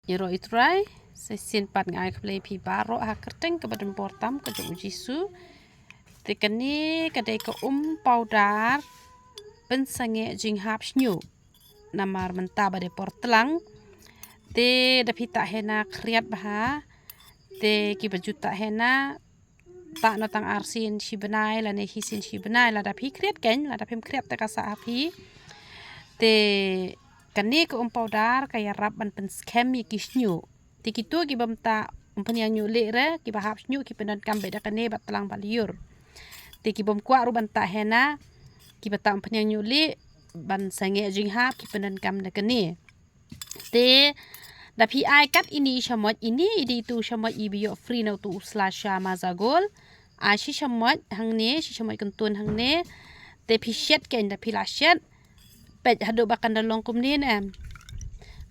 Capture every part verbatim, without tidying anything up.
Ïaroh ïa u Trai. Sa shisien pat nga ai khublei phi baroh ha ka kyrteng kaba donbor tam ka jong u Jisu. Te kane ka dei ka um powder pynsangeh jinghap shñiuh. Namar mynta ba dei por tlang. Te da phi tah henna khriat bha. Te kiba ju tah henna tah noh tang arsien shi bnai lane shisien shi bnai, lada phi khriat keiñ, lada phim khriat te ka sah ha phi. Te kane ka um powder ka ïarap ban pynskhem ïa ki shñiuh. Te kito ki bym tah umphniang ñiuh lieh re, kiba hap shñiuh ki pyndonkam beit da kane bad tlang bad lyiur. Te ki bym kwah ruh ban tah henna, kiba tah umphniang ñiuh lieh ban sangeh jinghap ki pyndonkam da kane. Te da phi ai kat ine i shamoit, ine i dei itu shamoit iba ïoh free na utu u Slasha Mazagol. Ai shi shamoit hangne, shi shamoit kyntun hangne. Te phi shet keiñ, da phi la shet, peit haduh ba kan da long kumne ne em.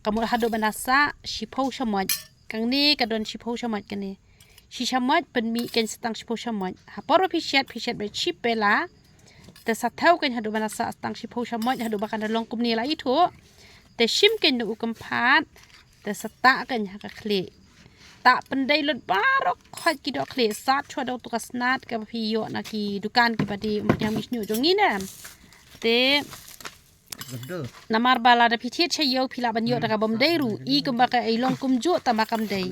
Ka mut haduh ban da sah shiphew shamoit. Kane ka don shiphew shamoit kane. Shi shamoit pynmih keiñ sa tang shiphew shamoit. Ha por ba phi shet, phi shet beit shi pela. Te sa thew keiñ haduh ban da sah tang shiphew shamoit, haduh ba kan da long kumne, la ithuh. Te shim keiñ da u kynphad. Te sa tah keiñ ha ka khlieh. Tah pyndei lut baroh khoit ki dohkhlieh, sat shuwa da utu ka snat kaba phi ïoh na ki dukan kiba die umphniang mih shñiuh jong ngi ne em. Te namar ba lada phi thied sha ïew phi lah ban ïoh da ka bym dei ruh, i kumba ka, i long kumjuh tang ba kam dei.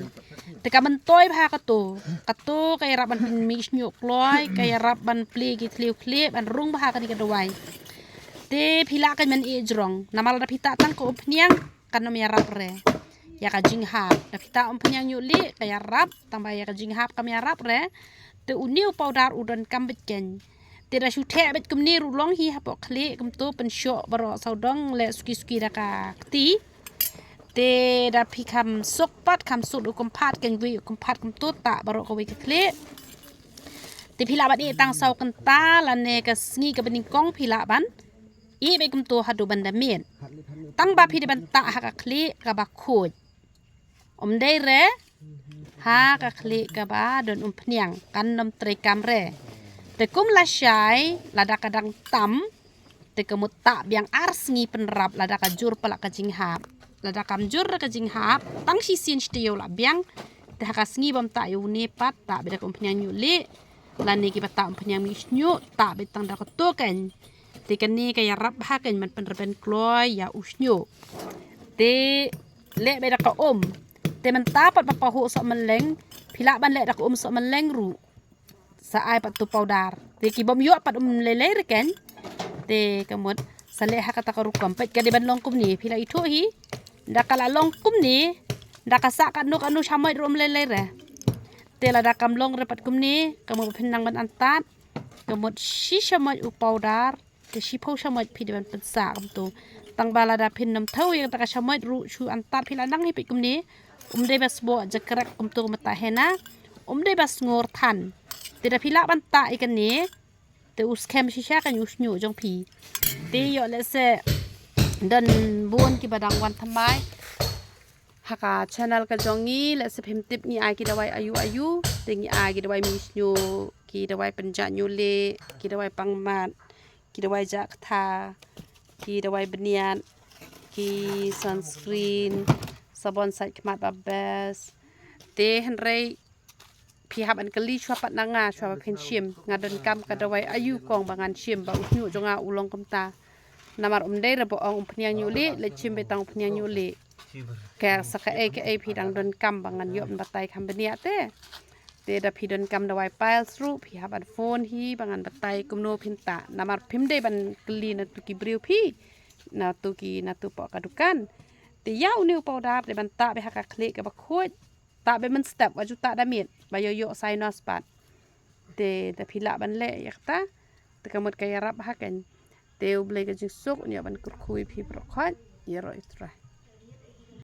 Te ka myntoi bha kato. Kato ka ïarap ban pynmih shñiuh kloi, ka ïarap ban plie ki thliew khlieh, ban rung bha kane ka dawai. Te phi lah keiñ ban ïeh jrong. Namar lada phi tah tang ka umphniang, kan ym ïarap re ïa ka jinghap. Da phi tah umphniang ñiuh lieh ka ïarap, tang ba ïa ka jinghap kam ïarap re. Te une u powder u donkam beit keiñ. Te da shu theh beit kumne ruh long hi hapoh khlieh, kumto pynshoh baroh sawdong, leh suki suki da ka kti. Te da phi kham suk pat, kham suk da u kynphad keiñ, wei u kynphad kumto tah baroh kawei ka khlieh. Te phi lah ban ïeh tang saw kynta lane ka sngi kaba nyngkong phi lah ban ïeh beit kumto haduh ban da miet. Tang ba phi dei ban tah ha ka khlieh kaba khuid. Ym dei re ha ka khlieh kaba don umphniang, kan ym treikam re. Te kum lashai, lada ka dang tam, te ka mut tah biang ar sngi pynrap lada ka jur palat ka jinghap. Lada kam jur re ka jinghap, tang shisien shi taïew lah biang. Te ha ka sngi bym tah ïa une pat, tah beit da ka umphniang ñiuh lieh. Lane kiba tah umphniang mih shñiuh, tah beit tang da kato keiñ. Te kane ka ïarap bha keiñ ban pynrben kloi ïa u shñiuh. Te leh beit da ka um. Te mynta pat ba pahuh sohmylleng, phi lah ban leh da ka um sohmylleng ruh. Sa ai pat tu powder. Te ki bym ïoh pat um lei lei re keiñ. Te ka mut sa leh ha kata ka rukom, peit ka dei ban long kumne, phi la ithuh hi. Da ka la long kumne, da ka sah katno katno shamoit ruh um lei lei re. Te lada kam long re pat kumne, ka mut ba phin nang ban antad. Ka mut shi shamoit u powder, te shiphew shamoit phi dei ban pynsah kumto. Tang ba lada phin nym thew ïa kata ka shamoit ruh shu antad, phi la nang hi peit kumne. Um dei ba sboh jakrek kumto kumta henna. Um dei ba sngur than. Te da phi lah ban tah ïa kane, te u skhem shisha kane u shñiuh jong phi. Te ïoh lehse don bun kiba dang wan thymmai ha ka channel ka jong ngi, lehse phim tip ngi ai ki dawai aïu aïu. Te ngi ai ki dawai mih shñiuh, ki dawai pynjah ñiuh lieh, ki dawai pang mat, ki dawai jah ktha, ki dawai bniat, ki sunscreen, sabon sait khmat ba best. Te hynrei phi hap ban kylli shuwa pat na nga, shuwa ba phin shim, nga donkam ka dawai aïu kong ba ngan shim ba u shñiuh jong nga u long kumta. Namar um dei re ba ong umphniang ñiuh lieh, leit shim beit tang umphniang ñiuh lieh. Ka sa kaei kaei phi dang donkam ba ngan ïoh ban batai kham bniah te. Te da phi donkam dawai piles ruh, phi hap ban phone hi ba ngan batai kumno phin tah. Namar phim dei ban kylli na tu ki briew phi, na tu ki, na tu poh ka dukan. Te ïa une u powder dei ban tah beit ha ka khlieh kaba khuid. Tah beit mynstep, wat ju tah da miet, ba ïoh ïoh sinus pat. Te da phi lah ban leh ïa kata. Te ka mut ka ïarap ha kane. Te U Blei ka jingsuk un ïa ban kyrkhu ïa phi baroh khoit. Ïaroh ïa U Trai.